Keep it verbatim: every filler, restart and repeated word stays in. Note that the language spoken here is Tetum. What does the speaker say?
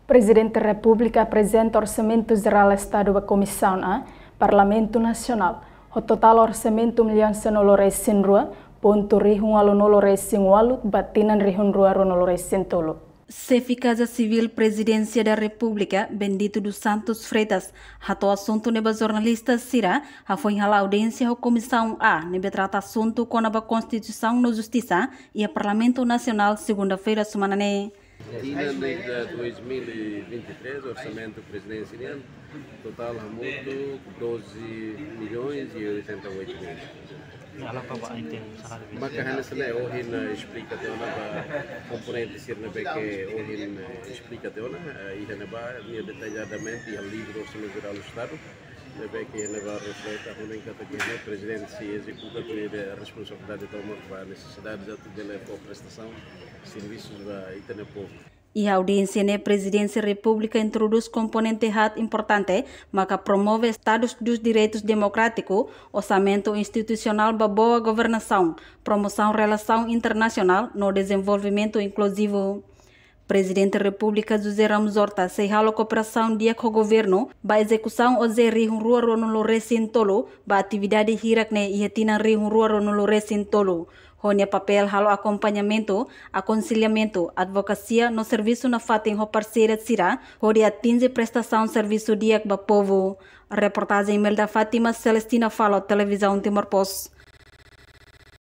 Prezidente Repúblika aprezenta Orsamentu Jerál Estadu ba Komisaun A, Parlamentu Nasionál, ho totál orsamentu millaun sanulu-resin-rua pontu rihun ualunulu-resin-ualu ba tinan rihun rua ruanulu-resin-tolu. Xefe Kaza Sivíl Prezidénsia da Repúblika, Bendito dos Santos Freitas, hato'o asuntu ne'e ba jornalista sira, hafoin hala'o audiénsia ho Komisaun A, ne'ebé trata asuntu kona-ba Konstituisaun no Justisa, iha Parlamentu Nasionál, segunda-feira semana ne'e. Tinan ida dois mil e vinte e três, orsamentu prezidénsia nian, totál hamutuk doze milhões e oitenta e oito mil. Nia aloka ba item saláriu. Maka hanesan ne'e ohin, eh, esplika tiha ona ba komponente sira ne'ebé ke ohin, eh, esplika tiha ona, eh, iha ne'ebá, nia detalladamente iha livru Orsamentu Jerál Estadu, ne'ebé ke iha ne'ebá reflete, hanoin katak iha ne'e prezidente sei ezekuta tuir responsabilidade tomak ba nesesidade atu bele fó prestasaun servisus ba ita-nia povu. Iha audiénsia ne'e Prezidénsia Repúblika introdús komponente haat importante, maka promove Estadu dos Direitus Demokrátiku, orsamentu institusionál ba boa governasaun, promosaun relasaun internasionál no dezenvolvimentu inkluzivu. Prezidente Repúblika José Ramos Horta sei halo kooperasaun di'ak ho governu ba ezekusaun O J rihun rua ruanulu-resin-tolu ba atividade hirak ne'e iha tinan rihun rua ruanulu-resin-tolu. Ho nia papél halo akompañamentu, akonsellamentu, advokasia no servisu nafatin ho parseiru sira, hodi atinje prestasaun servisu di'ak ba povu. Reportajen Imelda Fátima, Celestina Falo, Televizaun Timor Post.